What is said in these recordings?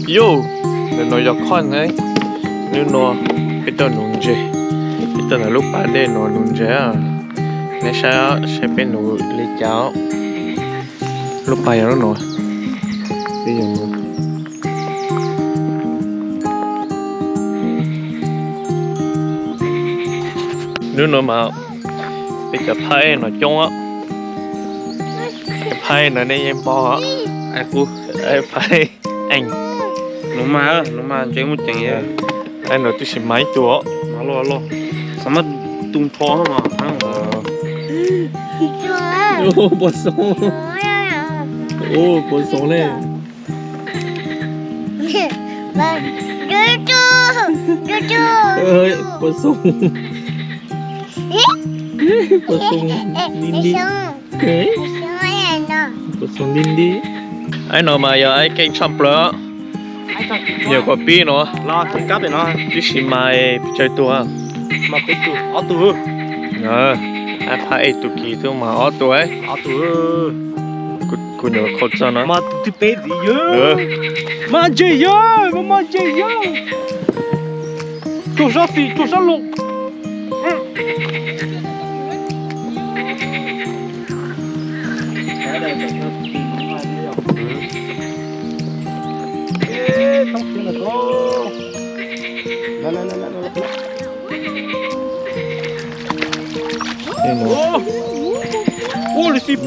Yus, ntawm no yog khob ne. Hnub no peb tuaj nuv ntses, peb tuaj ntawm lub pas dej no nuv ntses. Nej saib, saib peb nuv li cas. Lub pas yog lub no. Peb yog no. Hnub no mas peb cov phab ej no coob, phab ej no nej yeej paub, phab ej. Nuv mas, nuv mas ntses muaj ceem. Ej, no twb tsis mas ib tug os. Mas los los, xav mas tus nrho mas. Puas xoo? Puas xoo ne? Puas xoo? Puas xoo li li? Puas xoo li li? Aib no mas yog aib keej tshaj plaws. Nyuam qhuav pib no, twb tsis mas pes tsawg tug. Aib phab ej tus kis twb mas ob tug. Kuv nyuam qhuav txog no. Mas tus twb peb ntxiv yog. Mas ntses yog, mas ntses yog. Tsuag sab xis, tsuag sab loo.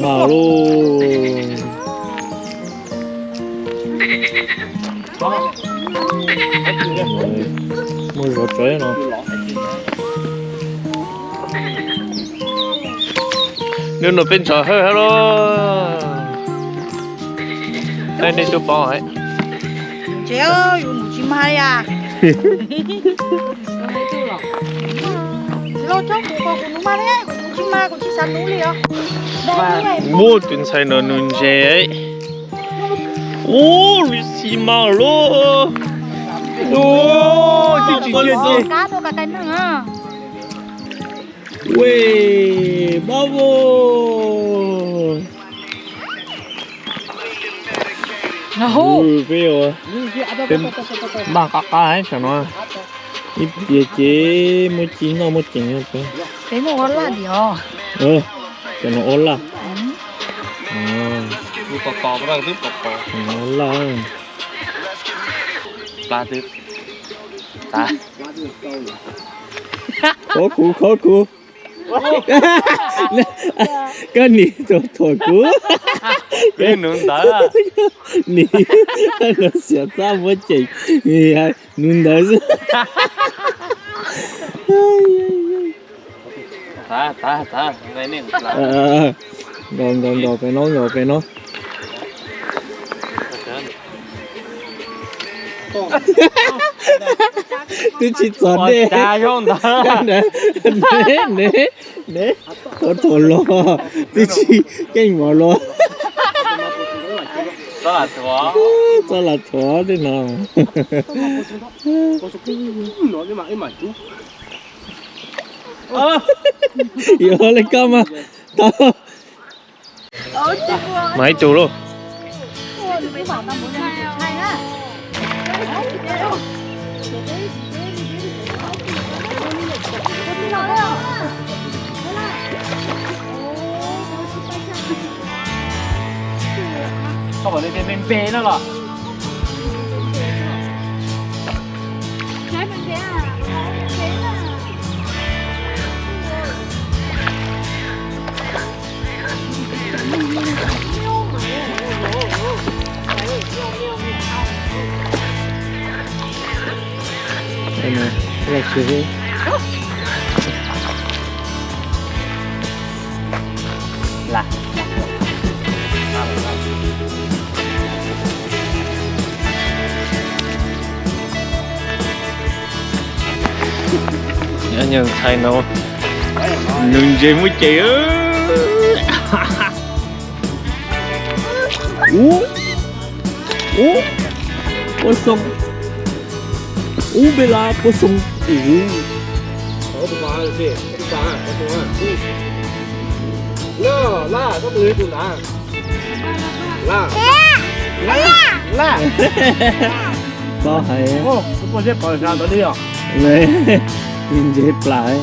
Mas lub. Muaj zov tsawv no. Hnub no peb ntxhov hawj hab lauj. Nej twb paub. Ntses, yus nuv tsis mag li as. Tsis los tsob kuv, kuv nuv mag thiab, kuv tsis mag, kuv tsis xav nuv li os. Muaj tus ntxhais no nuv ntses. Ub, lub xis mas lauj. Ub, tsis tsis tiag tiag. Ue, babo. Peb mas qab qab saum no. Ib pliag ces muaj ci noj muaj ceem. Peb muaj ua laj diam. Cov no ua laj. Ua laj. Khov kuv, khov kuv. Koj nim thuam kuv. Nim no xiav txaj muab ceem, nuv ntawd xwb. Nkaus nkaus nkaus pem no, nkaus pem no. Twb tsis txog dej. Nev, nev, nev, thov thov los, twb tsis keej mov los. Txhob lam thuam tej no. Yuav li koj mas tau. Mas ib tug lauj. Koj pom tej npe npe no los? Nyob ntxhais no, nws ntses muaj ceem. Ub, ub, pua xoo. Ub, npe la pua xoo. Ub. Laj, laj, koj tus tus nrad. Laj, laj, laj. Pob hais. Ntse plas.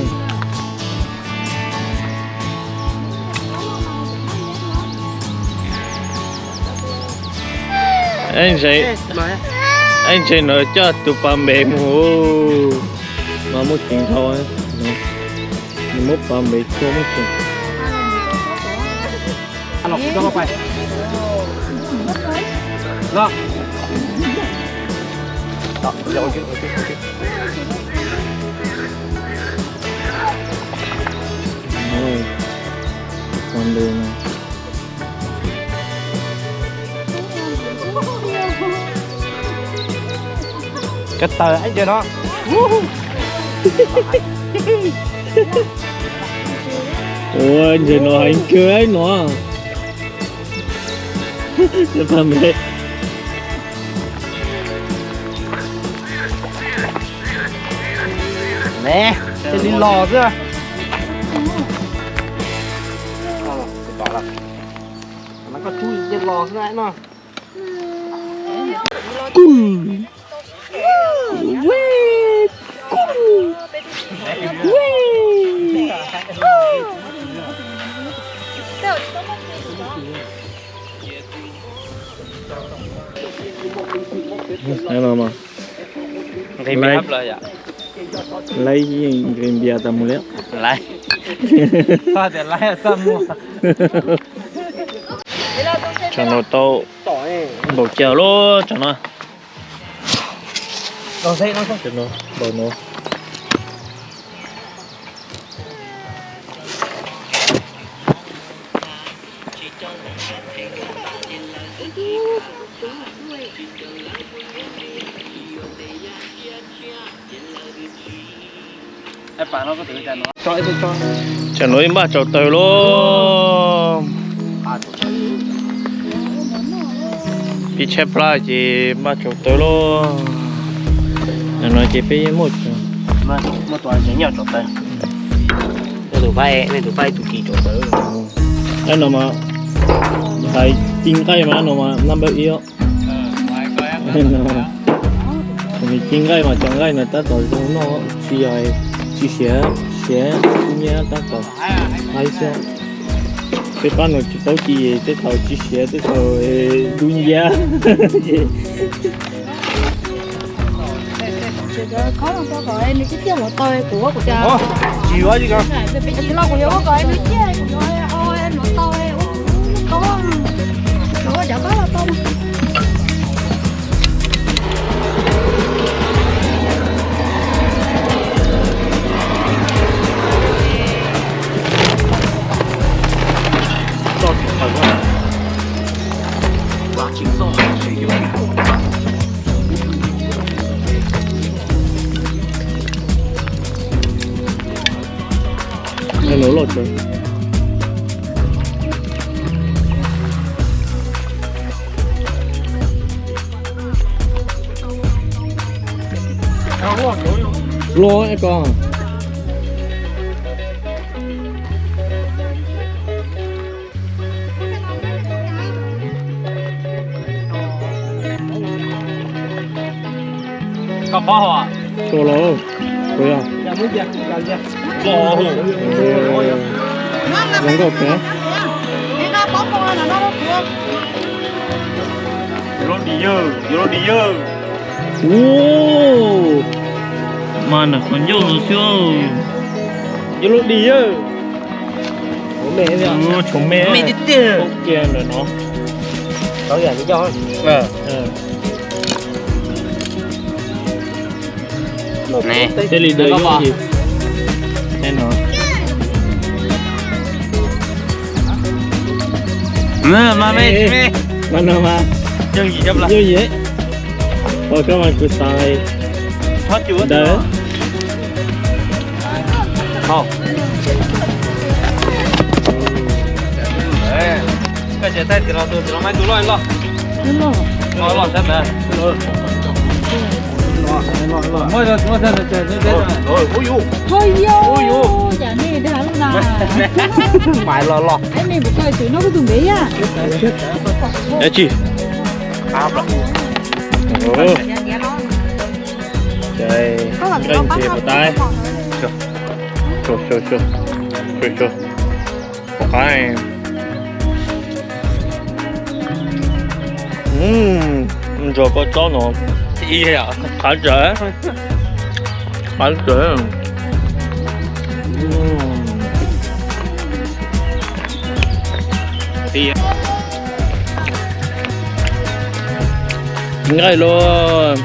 Ntse no coj tus pas npe mus mas muaj ceev dhau. Nws muab pas npe txhua muaj ceev. Kab taws ib ntsis no. Ua ntses no heev kawg no. Ne, cia li los xwb. Koj tub cia los xwb no. Nqis npias tas mus li. Tsam no tau npaum cas lub tsam no. Npaum no. Tsam no ib npaj tsaus taws lauj. Pib tshaib plab ces npaj tsaus taws lauj. Nim no ces peb yeej muaj, muaj tus nyob tsaus taws. Nej tus pab, nej tus pab ib tug ci tsaus taws. Ab no mas hais ci nqaij mas no mas nab npawb ib. Ci nqaij mas cov nqaij no tab tom zoo noj, tsis yog, tsis siav, siav kub nyiab tab tom haib xwb. Peb pab no tsis paub ci, tej thaum tsis siav tej thaum dub nciab. Loj es ko. Koj paub hos? Tsuas los, kuv yog. Zoo nkauj kawg. Yuav lub dis yawg, yuav lub dis yawg. Ua, mas nram qhov ncauj no xwb. Yuav lub dis yawg. Tshuav me, me tiag tiag. Ntawm no. Thiaj li dawb yog. Mas me, mas no mas yooj yim, yooj yim. Ua koj mas kuv xav ntawd. Koj tsis taij txiv los tus, txiv los mas tus loj loj. Loj loj sab ntawd. Ho yog, cas nej dag lub na. Mas loj loj. Ai, nej puas koj tus no kuj tus ntev yaj. Dab tsi? Nqaij ntses puas tas? Xyov, xyov, xyov, xyov, xyov. Pom qab. Ntsuag kua txob no. Qab tawv, qab tawv. Nqaij los,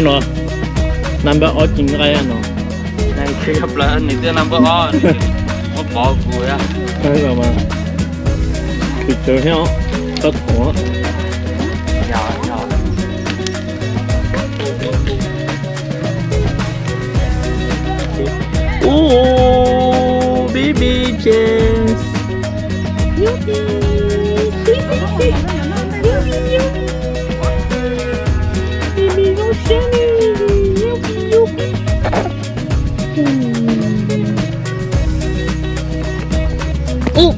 no, number ob ces nqaij no. Nws twb number ob, muab pov kuv. Tus tsawv thiab, txhob thov. Ub, baby James. Baby, no shame. Ub,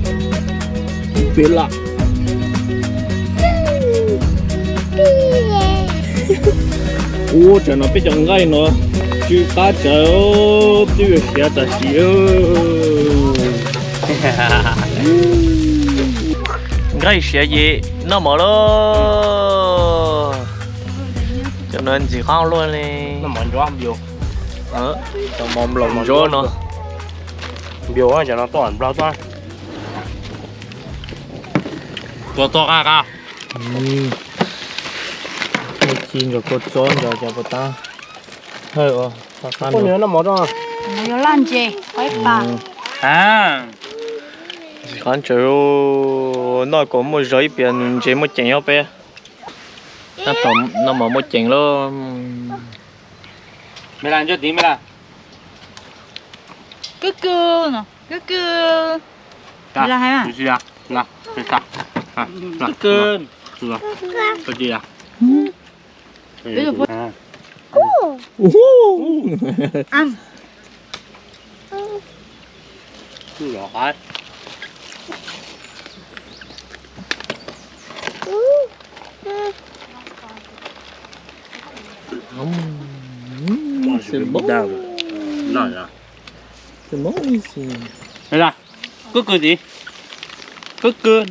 pem lawm. Ub, tsam no peb cov nqaij no tsw qab tsawv, twb yuav siav tam sim. Nqaij siav ces noj mov lauj. Cov no ntxim qab luaj li. Cov mov nplaum ntsuab no. Npias cov no tuaj nplaum tuaj. Tua tuaj qab qab. Ci ntsaws kua txob ntsaws cov puas tab. Hawj, qab qab no. Yuav laj ntses, qaib pas. Ntxim qab ntsaws, noj kom muaj zog ib pliag ntses muaj ceem os peb. Tab tom noj mov muaj ceem lauj. Me la ntsoj tid me la. Kub kub, kub kub. Me la hais mas. Kub kub. Kub kub tid. Kub kub.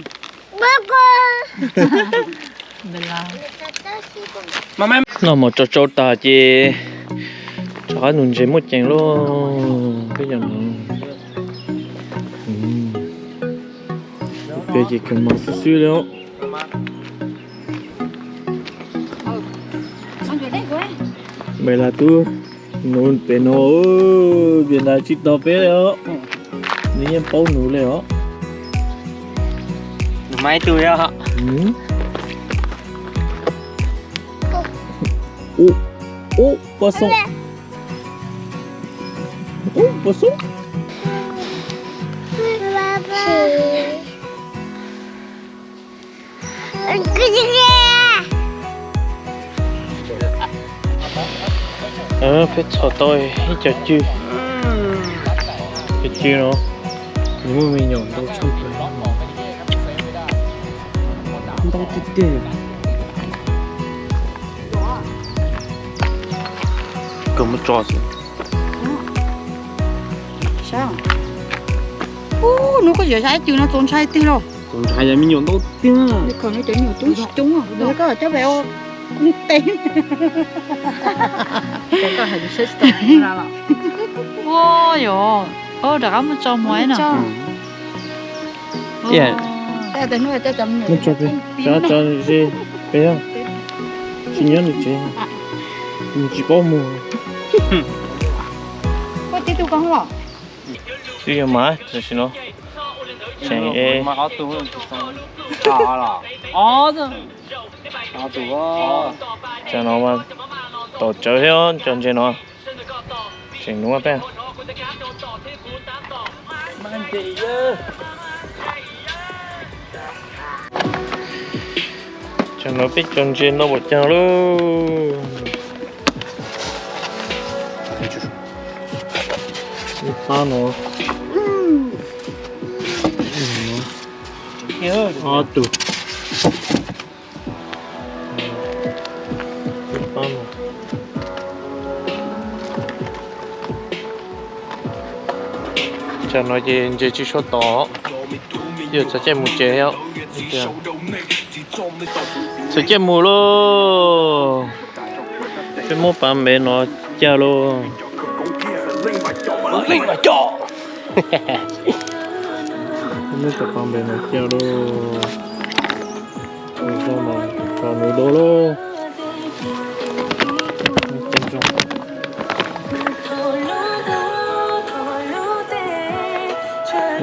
Noj mov tsau tsau tas ces rov qab nug ntses muaj ceem lauj. Peb cov no, peb ces kawg mov xwb xwb li os. Me la tub nuv pem no, vim nws tsis tau peb li os. Nws yeej paub nuv li os. Ub, ub, poj xoob. Ub, poj xoob. Peb txhom tau ib co cw. Cov cw no nws muaj me nyuam ntau tshaj plaws. Ntau tiag tiag. Kawg muab tso xwb. Ub, hnub koj yuav xyab cw no txaus ntshai tiag lauj. Txaus ntshai, yog me nyuam ntau tiag. Koj cov me nyuam tub tsis coob, koj coj pem ua kuj teb. Ua yog, rov qab muab tso muag no. Muab tso pem, tso ze pem, tsis nyob nws tsev, nws tsis paub mus. Twb yog mas tam sim no tseem, tam no mas tau tsawv thiab cov ntses no. Tseem nuav peb. Tam no peb cov ntses no puas caag lauj? Ib pab no, ob tug. Ib pab no. Tam no ces ntses tsis tshua tom, yuav txav caij mus tsev. Txav caij mus lauj, peb muab pas npe no cag lauj. Peb muab cov pas npe no cag lauj. Tso nws dua lauj.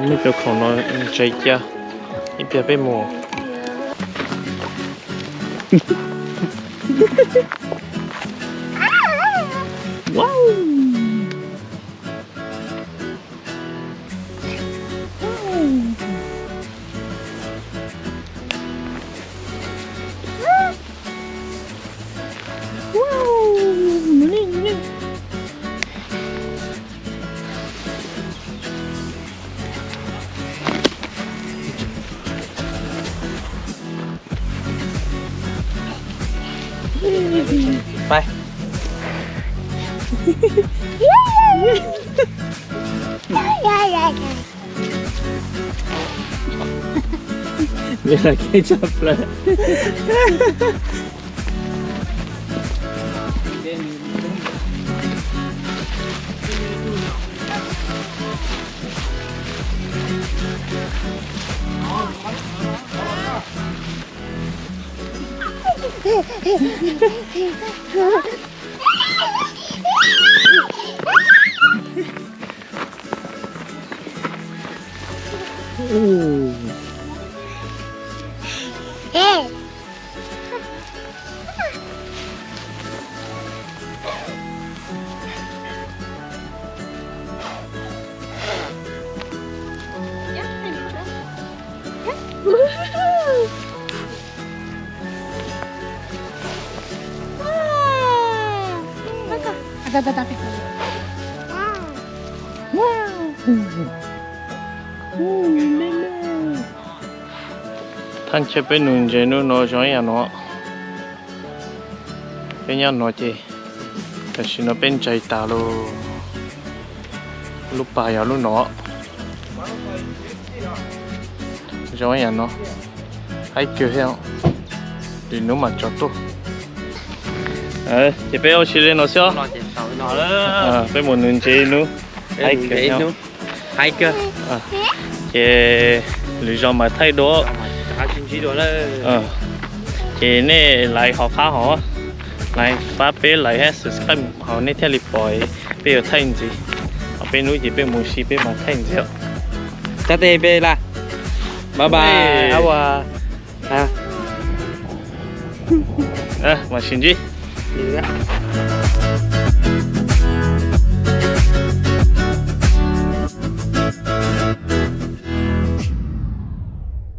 Muab cov khoom no ntses cia, ib pliag peb mus. Thaj chaw peb nug ntses hnub no zoo ib yam no. Peb nyob no ces tam sim no peb ntses tas lawm. Lub pas yog lub no. Zoo ib yam no, haib kawg thiab, lwm hnub mam tso tuaj. Ces peb ua si li no xwb os. Peb mus nug ntses ib hnub, haib kawg thiab. Ces lwm zaus mas thaij dua. Ces nej like hov qab hov, like pab peb like thiab subscribe hov nej thiaj li pom peb yuav thaij ntxiv. Ho peb hnub ces peb mus si peb mam thaij ntxiv. Tag tes peb la, bye bye. Mam sib ntsib.